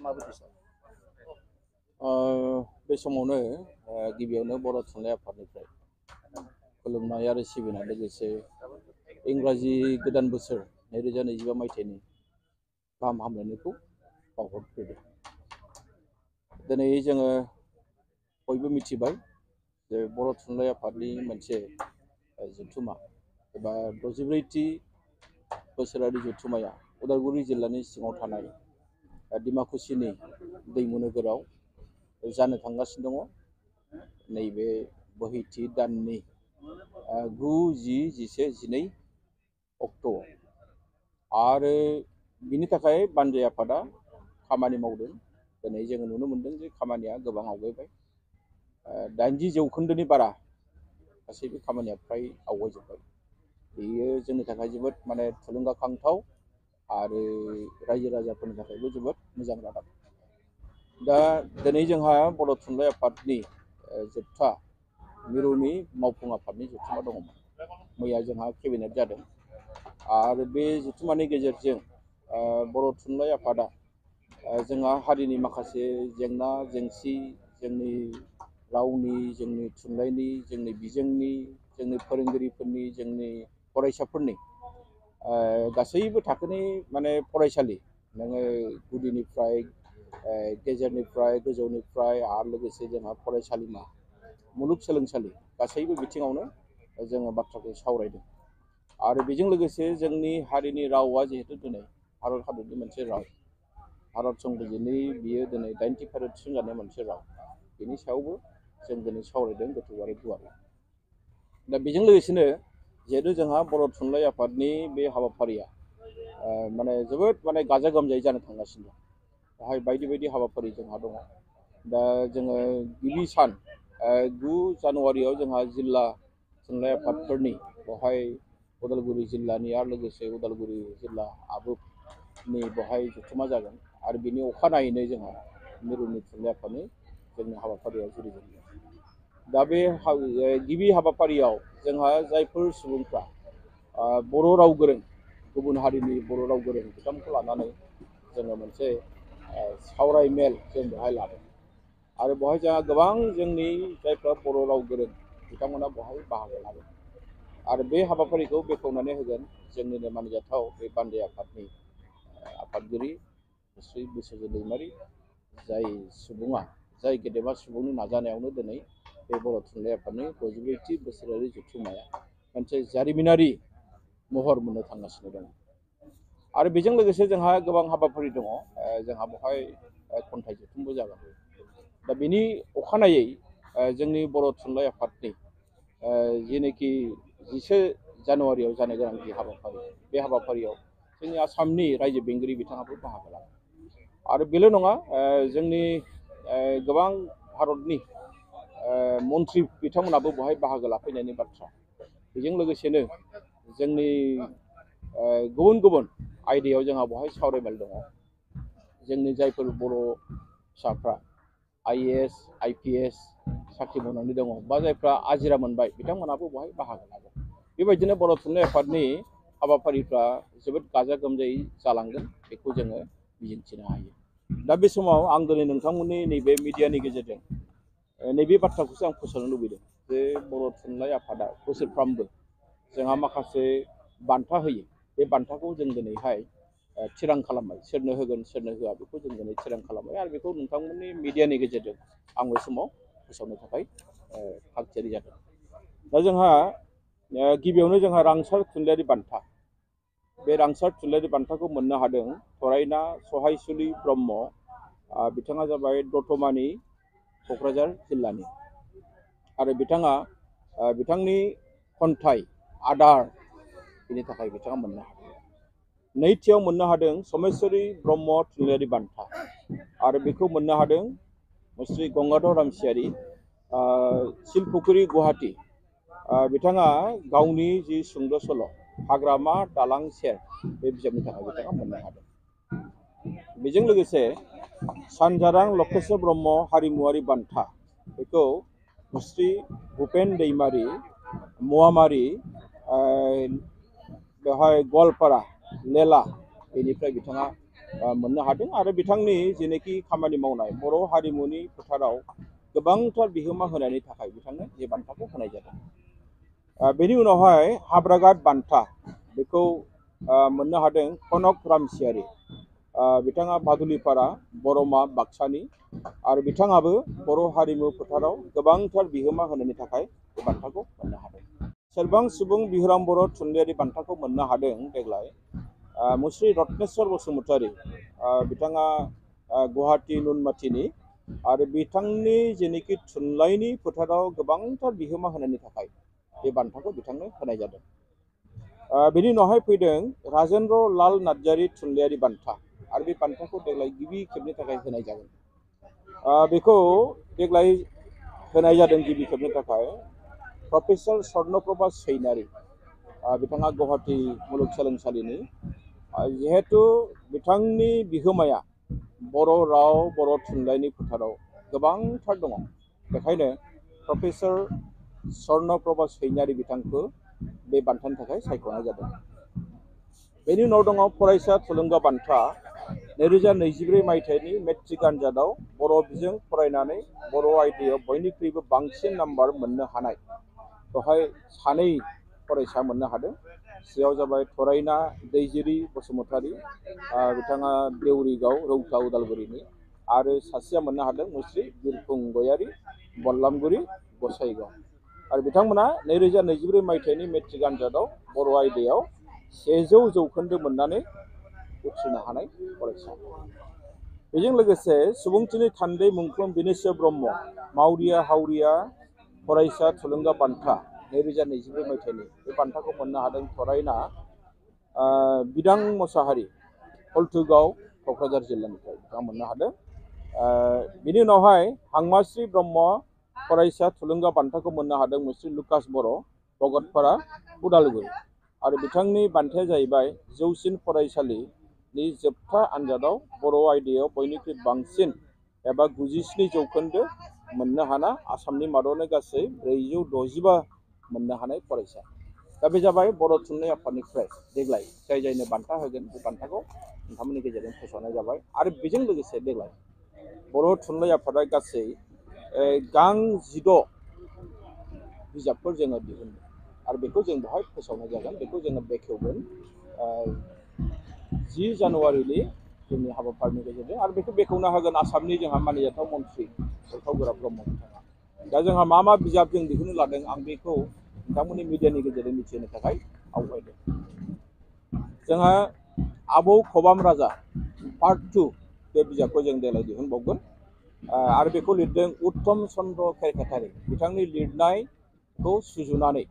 माबायदि सार? बे समावनो गिबियावनो बर' थुनलाइ आफादनिफ्राय खुलुमनाय आरो सिबिनाय लोगोसे इंराजि गोदान बोसोर 2025 मायथाइनि गाहाम हामलायनायखौ बावहरग्रोदों। दिनै जोङो बयबो मिथिबाय जे बर' थुनलाइ आफादनि मोनसे जथुमा एबा 64थि बोसोरारि जथुमाया उदालगुरि जिल्लानि सिङाव थानाय डिमाकुसिनि दैमु नोगोराव जानो थांगासिनो दङ। नैबे बोहैथि दाननि 9, 10, 11, 12 अक्ट'आव आरो बिनि थाखाय बानजाय आफादा खामानि मावदों। दिनै जोङो नुनो मोनदों जे खामानिया गोबां आवगायबाय। 80% बारा गासैबो खामानिया फ्राय आवगायजोब्बाय। बेयो जोंनि थाखाय जोबोद थुलुंगाखांथाव आरो रायजो राजाफोरनि थाखायबो जोबोद मोजां रादाब। दा दिनै जोंहा बर' थुनलाइ आफादनि जोबथा मिरुनि मावफुं आफादनि जथुमा दङमोन। मैया जोंहा केबिनेट जादों आरो बे जथुमानि गेजेरजों बर' थुनलाइ आफादा जोंहा हारिनि माखासे जेंना जेंसि, जोंनि रावनि, जोंनि थुनलाइनि, जोंनि बिजोंनि, जोंनि फोरोंगिरिफोरनि, जोंनि फरायसाफोरनि गासैबो थाखोनि फरायसालि, नोङो गुदिनिफ्राय गेजेरनिफ्राय गोजौनिफ्राय आरो लोगोसे जोंहा फरायसालिमा, मुलुगसोलोंसालि गासैबो बिथिङावनो जोङो बाथ्राखौ सावरायदों। आरो बेजों लोगोसे जोंनि हारिनि रावा जिहेतु दिनै भारत हादरनि मोनसे राव, भारत संबिजिरनि बियो दिनै 90 फारियाव थिसनजानाय मोनसे राव, बेनि सायावबो जों दिनै सावरायदों गोथौ आरो गुवारै। दा बेजों लोगोसेनो जिहेतु जोंहा बर' थुनलाइ आफादनि बे हाबाफारिया जोबोद गाजा गोमजायै जानो थांगासिनो दं। बेवहाय बायदि बायदि हाबाफारि जोंहा दङ। दा जोङो गिबि सान 9 जानुवारियाव जोंहा जिल्ला थुनलाइ आफादफोरनि बेवहाय उदालगुरि जिल्लानि आरो लोगोसे उदालगुरि जिल्ला आबुनि बेवहाय जथुमा जागोन आरो बिनि अखानायैनो जोंहा मिरुनि थुनलाइ आफादनि जोंनि हाबाफारिया जुरिजेनगोन। दा बे गिबि हाबाफारियाव जोंहा जायफोर सुबुंफ्रा बर' राव गोरों, गुबुन हारिनि बर' राव गोरों बिथांमोनखौ लानानै जोङो मोनसे सावरायमेल जों बेवहाय लादों आरो बेवहाय जोंहा गोबां जोंनि जायफ्रा बर' राव गोरों बिथांमोना बेवहाय बाहागो लागोन आरो बे हाबाफारिखौ बेखेवनानै होगोन जोंनिनो मानिजाथाव बे बानजाय आफादनि आफादगिरि श्री बिस्वजित दैमारि, जाय गेदेमा सुबुंनि नाजानायावनो दिनै बे बर' थुनलाइ आफादनि 64थि बोसोरारि जथुमाया मोनसे जारिमिनारि महर मोननो थांगासिनो दङ। आरो बेजों लोगोसे जोंहा गोबां हाबाफारि दङ। जोंहा बेवहाय खन्थाइ जथुमबो जागोन। दा बेनि अखानायै जोंनि बर' थुनलाइ आफादनि जेनोखि 10 जानुवारियाव जानो गोनां जि हाबाफारि, बे हाबाफारियाव जोंनि आसामनि रायजो बेंगिरि बिथाङाबो बाहागो लागोन। आरो बेल' नङा, जोंनि गोबां भारतनि मन्थ्रि बिथांमोनाबो बेवहाय बाहागो लाफैनायनि बाथ्रा। बेजों लोगोसेनो जोंनि गुबुन गुबुन आयदायाव जोंहा बेवहाय सावरायमेल दङ। जोंनि जायफोर बर' फिसाफ्रा IAS, IPS साख्रि मावनानै दङ बा जायफ्रा आजिरा मोनबाय बिथांमोनाबो बेवहाय बाहागो लागोन। बेबायदिनो बर' थुनलाइ आफादनि हाबाफारिफ्रा जोबोद गाजा गोमजायै जालांगोन, बेखौ जोङो मिजिंथिनो हायो। दा बे समाव आं दिनै नोंथांमोननि नैबे मिडियानि गेजेरजों नैबे बाथ्राखौसो आं फोसावनो लुबैदों जे बर' थुनलाइ आफादा बोसोरफ्रामबो जोंहा माखासे बान्था होयो। बे बान्थाखौ जों दिनैहाय थिरां खालामबाय, सोरनो होगोन सोरनो होआ बेखौ जों दिनै थिरां खालामबाय आरो बेखौ नोंथांमोननि मिडियानि गेजेरजों आं बे समाव फोसावनो थाखाय थागथियारि जादों। दा जोंहा गिबियावनो जोंहा रांसार थुनलाइयारि बान्था, बे रांसार थुनलाइयारि बान्थाखौ मोननो हादों फरायना सहायसुलि ब्रह्म। बिथाङा जाबाय दतमानि क'क्राझार जिल्लानि आरो बिथाङा बिथांनि खन्थाइ आदार बिनि थाखाय बिथाङा मोननो हादों। नैथियाव मोननो हादों समेश्वरी ब्रह्म थुनलाइयारि बान्था आरो बेखौ मोननो हादों श्री गंगाधर रामसियारि, सिलपुखुरि गुवाहाटी। बिथाङा गावनि जि सुंद' सल' हाग्रामा दालां सेर, बे बिजाबनि थाखाय बिथाङा मोननो हादों। बेजों लोगोसे सानजारां लकेश्वर ब्रह्म हारिमुवारि बान्था, बेखौ श्री भुपेन दैमारि महामारि, बेवहाय गवालपारा लेला, बेनिफ्राय बिथाङा मोननो हादों आरो बिथांनि जेनोखि खामानि मावनाय बर' हारिमुनि फोथाराव गोबांथार बिहोमा होनायनि थाखाय बिथांनो बे बान्थाखौ होनाय जादों। बेनि उनावहाय हाब्रागाद बान्था बेखौ मोननो हादों कनक रामसियारि। बिथाङा बादुलिपारा बरमा बाक्सानि आरो बिथाङाबो बर' हारिमु फोथाराव गोबांथार बिहोमा होनायनि थाखाय बे बान्थाखौ मोननो हादों। सेरबां सुबुं बिहुराम बर' थुनलाइयारि बान्थाखौ मोननो हादों देग्लाय मुस्रि रत्नेस्वर बसुमतारी। बिथाङा गुवाहाटी नुनमाथिनि आरो बिथांनि जेनोखि थुनलाइनि फोथाराव गोबांथार बिहोमा होनायनि थाखाय बे बान्थाखौ बिथांनो होनाय जादों। बेनि उनावहाय फैदों राजेन्द्र लाल नार्जारी थुनलाइयारि बान्था आरो बे बान्थाखौ देग्लाय गिबि खेबनि थाखाय होनाय जागोन। बेखौ देग्लाय होनाय जादों गिबि खेबनि थाखाय प्रफेसर स्वर्णप्रभा सैनारि। बिथाङा गुवाहाटी मुलुगसोलोंसालिनि जिहेतु बिथांनि बिहोमाया बर' राव बर' थुनलाइनि फोथाराव गोबांथार दङ, बेखायनो प्रफेसर स्वर्णप्रभा सैनारि बिथांखौ बे बान्थानि थाखाय सायख'नाय जादों। बेनि उनाव दङ फरायसा थुलुंगा बान्था। 2024 मायथाइनि मेट्रिक आनजादाव बर' बिजों फरायनानै बर' आयदायाव बयनिख्रुइबो बांसिन नाम्बार मोननो हानाय बेवहाय सानै फरायसा मोननो हादों। बेयाव जाबाय थरायना दैजिरि बसुमतारी, बिथाङा देउरिगाव रौता उदालगुरिनि, आरो सासेया मोननो हादों मुस्रि बिरफुं गयारि बल्लामगुरि गसाइगाव। आरो बिथांमोना 2024 मायथाइनि मेट्रिक आनजादाव बर' आयदायाव 100 जौखोन्दो मोननानै उथ्रिनो हानाय फरायसा। बेजों लोगोसे सुबुंथिनि थान्दै मुंख्लं बिनेस्वर ब्रह्म मावरिया हावरिया फरायसा थुलुंगा बान्था 2024 मायथाइनि बे बान्थाखौ मोननो हादों थरायना बिदां मोसाहारि हल्थुगाव क'क्राझार जिल्लानिफ्राय बिथाङा मोननो हादों। बिनि उनावहाय हांमाश्री ब्रह्म फरायसा थुलुंगा बान्थाखौ मोननो हादों मुस्रि लुकास बर' भगतपारा उदालगुरि आरो बिथांनि बान्थाया जाहैबाय जौसिन फरायसालिनि जोबथा आनजादाव बर' आयदायाव बयनिख्रुइ बांसिन एबा 97 जौखोन्दो मोननो हाना आसामनि मादावनो गासै 465 मोननो हानाय फरायसा। दा बे जाबाय बर' थुनलाइ आफादनिफ्राय देग्लाय जायनो बान्था होगोन बे बान्थाखौ नोंथांमोननि गेजेरजों फोसावनाय जाबाय। आरो बेजों लोगोसे देग्लाय बर' थुनलाइ आफादा गासै गां 16 बिजाबफोर जोङो दिहुनदों आरो बेखौ जों बेवहाय फोसावनाय जागोन। बेखौ जोङो बेखेवगोन 10 जानुवारिनि जोंनि हाबाफारिनि गेजेरजों। आरो बेखौ बेखेवना होगोन आसामनि जोंहा मानिजाथाव मन्थ्रि उरखाव ब्रह्म बिथाङा। दा जोंहा मा मा बिजाब जों दिहुननो लादों आं बेखौ नोंथांमोननि मिडियानि गेजेरजों मिथिहोनो थाखाय आवगायदों। जोंहा आबौ खबाम राजा पार्ट 2 बे बिजाबखौ जों देग्लाय दिहुनबावगोन। आरो बेखौ लिरदों उत्तम चन्द्र केरकेटारि। बिथांनि लिरनायखौ सुजुनानै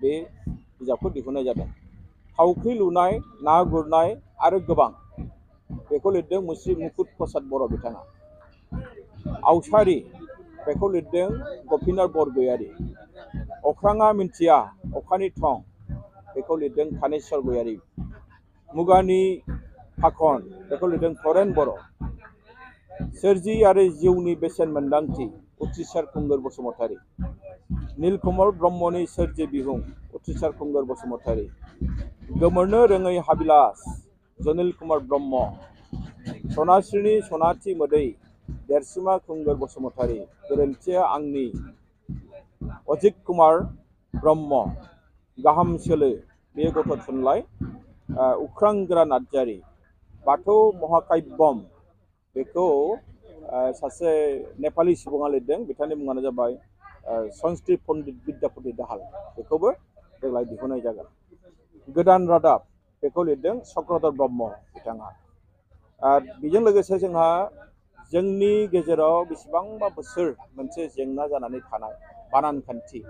बे बिजाबखौ दिहुननाय जादों। थावख्रि लुनाय ना गुरनाय आरो गोबां बेखौ लिरदों मुस्रि मुकुट प्रसाद बर' बिथाङा। आवसारि बेखौ लिरदों गपिनाथ बरगयारि। अख्राङा मिन्थिया अखानि थं बेखौ लिरदों थानेस्वर गयारि। मुगानि फाखन बेखौ लिरदों तरेन बर'। सोरजि आरो जिउनि बेसेन मोन्दांथि उथ्रिसार खुंगुर बसुमतारी। नीलकमल ब्रह्मनि सोरजि बिहुं उथ्रिसार खुंगुर बसुमतारी। गोमोरनो रोङै हाबिलास जनिल कुमार ब्रह्म। सनास्रिनि सनाथि मोदै देरसिमा खुंगुर बसुमतारी। गोरोन्थिया आंनि अजित कुमार ब्रह्म। गाहाम सोलो बे गथ' थुनलाइ उख्रांगोरा नार्जारी। बाथौ महाकाव्यम बेखौ सासे नेपालि सुबुङा लिरदों। बिथांनि मुङानो जाबाय संस्कृत पण्डित बिद्यापति दाहाल। बेखौबो देग्लाय दिहुननाय जागोन। गोदान रादाब बेखौ लिरदों चक्रधर ब्रह्म बिथाङा। बेजों लोगोसे जोंहा जोंनि गेजेराव बेसेबांबा बोसोर मोनसे जेंना जानानै थानाय बानान खान्थि,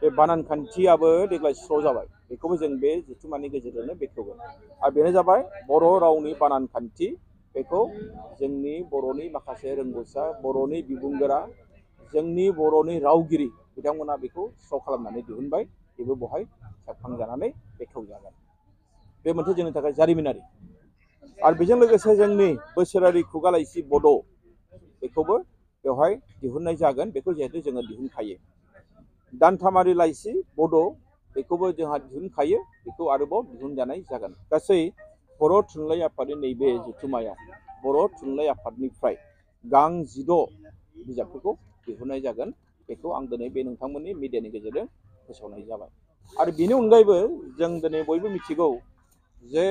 बे बानान खान्थियाबो देग्लाय स्र' जाबाय। बेखौबो जों बे जथुम्मानि गेजेरजोंनो बेखेवगोन। आरो बेनो जाबाय बर' रावनि बानान खान्थि। बेखौ जोंनि बर'नि माखासे रोंगौसा बर'नि बिबुंगोरा जोंनि बर'नि रावगिरि बिथांमोना बेखौ स्र' खालामनानै दिहुनबाय। बेबो बेवहाय सेबखांजानानै बेखेवजागोन। बे मोनसे जोंनि थाखाय जारिमिनारि। आरो बेजों लोगोसे जोंनि बोसोरारि खुगा लाइसि बड' बेखौबो बेवहाय दिहुननाय जागोन। बेखौ जिहेतु जोङो दिहुनखायो। दानथामारि लाइसि बड' बेखौबो जोंहा दिहुनखायो। बेखौ आरोबाव दिहुनजानाय जागोन। गासै बर' थुनलाइ आफादनि नैबे जथुम्मायाव बर' थुनलाइ आफादनिफ्राय गां 16 बिजाबफोरखौ दिहुननाय जागोन। बेखौ आं दिनै बे नोंथांमोननि मिडियानि गेजेरजों फोसावनाय जाबाय। आरो बेनि अनगायैबो जों दिनै बयबो मिथिगौ जे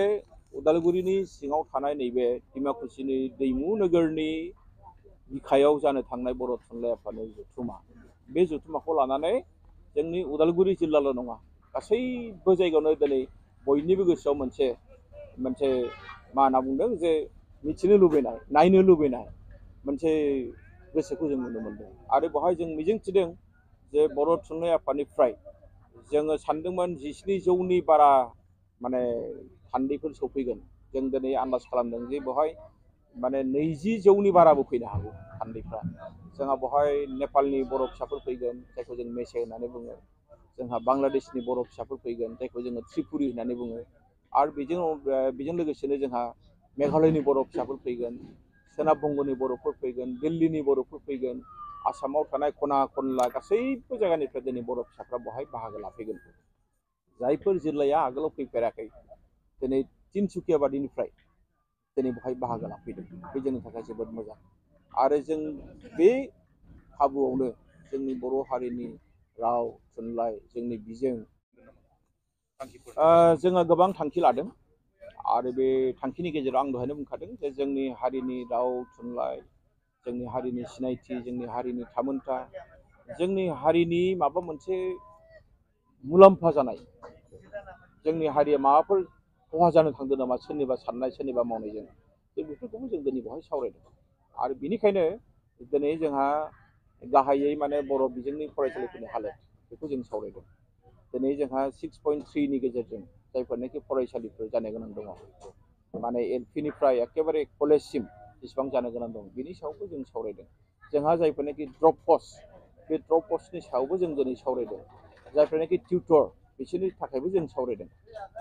उदालगुरिनि सिङाव थानाय नैबे डिमाकुसिनि दैमु नोगोरनि बिखायाव जानो थांनाय बर' थुनलाइ आफादनि जथुम्मा, बे जथुम्माखौ लानानै जोंनि उदालगुरि जिल्लाल' नङा, गासैबो जायगायावनो दिनै बयनिबो गोसोआव मोनसे मा होनना बुंदों जे मिथिनो लुबैनाय, नायनो लुबैनाय मोनसे गोसोखौ जों नुनो मोनदों। आरो बेवहाय जों मिजिंथिदों जे बर' थुनलाइ आफादनिफ्राय जोङो सानदोंमोन 17,000नि बारा माने थान्दैफोर सफैगोन। जों दिनै आन्दाज खालामदों जे बेवहाय माने 20,000नि बाराबो फैनो हागौ थान्दैफ्रा। जोंहा बेवहाय नेपालनि बर' फिसाफोर फैगोन, जायखौ जों मेसे होननानै बुङो। जोंहा बांलादेशनि बर' फिसाफोर फैगोन, जायखौ जोङो त्रिपुरि होननानै बुङो। आरो बेजों लोगोसेनो जोंहा मेघालयनि बर' फिसाफोर फैगोन, सोनाब बंग'नि बर'फोर फैगोन, दिल्लीनि बर'फोर फैगोन, आसामाव थानाय खना खनला गासैबो जायगानिफ्राय दिनै बर' फिसाफ्रा बेवहाय बाहागो लाफैगोन। जायफोर जिल्लाया आगोलाव फैफेराखै, दिनै तिनसुकिया बादिनिफ्राय दिनै बेवहाय बाहागो लाफैदों। बे जोंनि थाखाय जोबोद मोजां। आरो जों बे खाबुआवनो जोंनि बर' हारिनि राव, थुनलाइ, जोंनि बिजों जोङो गोबां थांखि लादों। आरो बे थांखिनि गेजेराव आं दहायनो बुंखादों जे जोंनि हारिनि राव, थुनलाइ, जोंनि हारिनि सिनायथि, जोंनि हारिनि थामोनथा, जोंनि हारिनि माबा मोनसे मुलाम्फा जानाय, जोंनि हारिया माबाफोर खहा जानो थांदों नामा सोरनिबा साननाय, सोरनिबा मावनायजों, जों बेफोरखौबो जों दिनै बेवहाय सावरायदों। आरो बेनिखायनो दिनै जोंहा गाहायै माने बर' बिजोंनि फरायसालिफोरनि हालोद, बेखौ जों सावरायदों। दिनै जोंहा 6.3नि गेजेरजों जायफोरनाखि फरायसालिफोर जानो गोनां दङ, माने एलपिनिफ्राय एखेबारे कलेजसिम जेसेबां जानो गोनां दं, बिनि सायावबो जों सावरायदों। जोंहा जायफोरनाखि ड्रप पस्ट, बे ड्रप पस्टनि सायावबो जों दिनै सावरायदों। जायफोरनाखि टिउटर, बिसोरनि थाखायबो जों सावरायदों।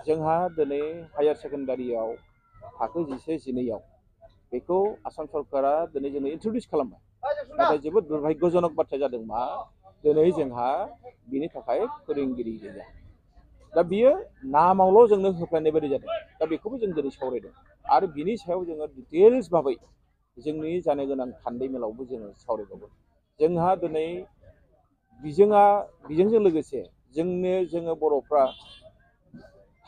जोंहा दिनै हायार सेकेन्डारियाव थाखो 11-12 बेखौ आसाम सरकारा दिनै जोंनो इन्ट्रडिउस खालामबाय। नाथाय जोबोद दुर्भाग्यजनक बाथ्राया जादों मा, दिनै जोंहा बिनि थाखाय फोरोंगिरि गैया। दा बियो नामावल' जोंनो होफ्लायनाय बायदि जादों। दा बेखौबो जों दिनै सावरायदों। आरो बिनि सायाव जोङो डिटेल्स भाबै जोंनि जानो गोनां थान्दै मेलावबो जोङो सावरायबावगोन। जोंहा दिनै बिजोंजों लोगोसे जोङो बर'फ्रा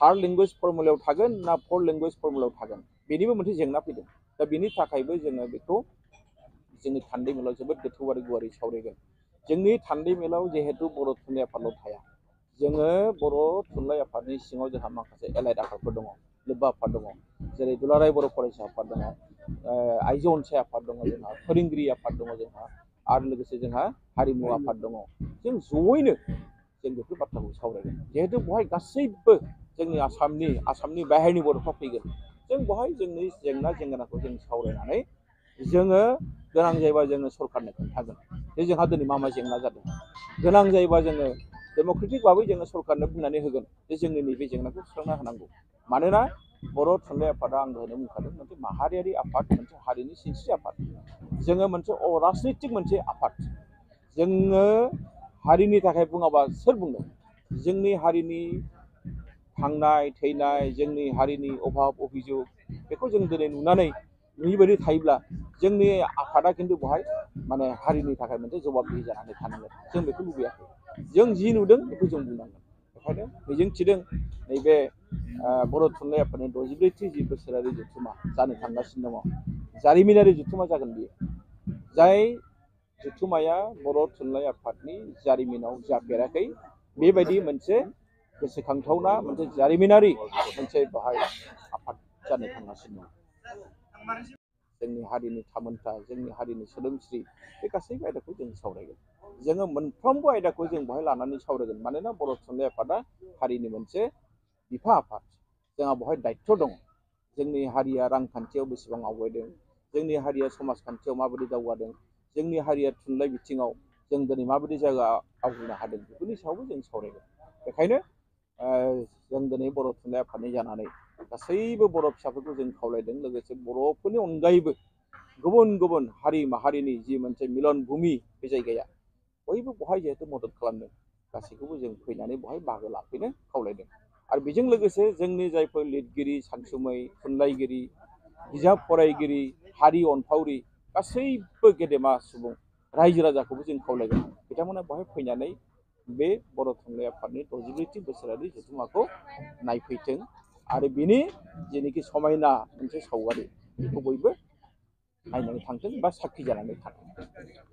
थार्ड लेंगुवेज फर्मुलायाव थागोन ना फर्थ लेंगुवेज फर्मुलायाव थागोन, बेनिबो मोनसे जेंना फैदों। दा बेनि थाखायबो जोङो बेखौ जोंनि थान्दै मेलाव जोबोद गोथौ आरो गुवारै सावरायगोन। जोंनि थान्दै मेलाव जिहेतु बर' थुनलाइ आफादल' थाया, जोङो बर' थुनलाइ आफादनि सिङाव जोंहा माखासे एलाइड आफादफोर दङ, लोब्बा आफाद दङ। जेरै दुलाराय बर' फरायसा आफाद दङ, आइजो अनसाय आफाद दङ, जोंहा फोरोंगिरि आफाद दङ जोंहा, आरो लोगोसे जोंहा हारिमु आफाद दङ। जों जयैनो जों बेफोर बाथ्राखौ सावरायगोन। जिहेतु बेवहाय गासैबो जोंनि आसामनि बाहेरनि बर'फ्रा फैगोन। जों बेवहाय जोंनि जेंना जेंगोनाखौ जों सावरायनानै जोङो गोनां जायोबा जोङो सरकारनो खोन्थागोन जे जोंहा दिनै मा मा जेंना जादों। गोनां जायोबा जोङो डेम'क्रेटिक भाबै जोङो सरकारनो बुंनानै होगोन जे जोंनि नैबे जेंनाखौ सुस्रांना होनांगौ। मानोना बर' थुनलाइ आफादा आं दहायनो बुंखादों, मोनसे माहारियारि आफाद, मोनसे हारिनि सिनस्रि आफाद। जोङो मोनसे अराजनैतिक मोनसे आफाद। जोङो हारिनि थाखाय बुङाबा सोर बुंनो? जोंनि हारिनि थांनाय थैनाय, जोंनि हारिनि अभाब अभियोग, बेखौ जों दिनै नुयिबायदि थायोब्ला जोंनि आफादा खिन्थु बेवहाय माने हारिनि थाखाय मोनसे जबाबदिहि जानानै थानांगोन। जों बेखौ लुबैयाखै। जों जि नुदों बेखौ जों बुंनांगोन। बेखायनो मिजिंथिदों नैबे बर' थुनलाइ आफादनि 64थि जि बोसोरारि जथुम्मा जानो थांगासिनो दङ, जारिमिनारि जथुम्मा जागोन बियो। जाय जथुम्माया बर' थुनलाइ आफादनि जारिमिनाव जाफेराखै, बेबायदि मोनसे गोसोखांथावना, मोनसे जारिमिनारि मोनसे बेवहाय आफाद जानो थांगासिनो दं। जोंनि हारिनि थामोनथा, जोंनि हारिनि सोदोमस्रि, बे गासैबो आयदाखौ जों सावरायगोन। जोङो मोनफ्रोमबो आयदाखौ जों बेवहाय लानानै सावरायगोन। मानोना बर' थुनलाइ आफादा हारिनि मोनसे बिफा आफाद। जोंहा बेवहाय दायित्व दङ। जोंनि हारिया रांखान्थियाव बेसेबां आवगायदों, जोंनि हारिया समाजखान्थियाव माबायदि दावगादों, जोंनि हारिया थुनलाइ बिथिङाव जों दिनै माबायदि जायगा आवग्रिनो हादों, बेफोरनि सायावबो जों सावरायगोन। बेखायनो जों दिनै बर' थुनलाइ आफादनि जानानै गासैबो बर' फिसाफोरखौ जों खावलायदों। लोगोसे बर'फोरनि अनगायैबो गुबुन गुबुन हारि माहारिनि जि मोनसे मिलन भुमि, बे जायगाया बयबो बेवहाय जिहेतु मदद खालामदों, गासैखौबो जों फैनानै बेवहाय बाहागो लाफैनो खावलायदों। आरो बेजों लोगोसे जोंनि जायफोर लिरगिरि सानसुमै थुनलाइगिरि बिजाब फरायगिरि हारि अनफावरि गासैबो गेदेमा सुबुं रायजो राजाखौबो जों खावलायगोन बिथांमोना बेवहाय फैनानै बे बर' थुनलाइ आफादनि 64थि बोसोरारि जथुम्माखौ नायफैथों आरो बिनि जेनोखि समायना मोनसे सावगारि बेखौ बयबो नायनानै थांथों बा साखि जानानै थांथों।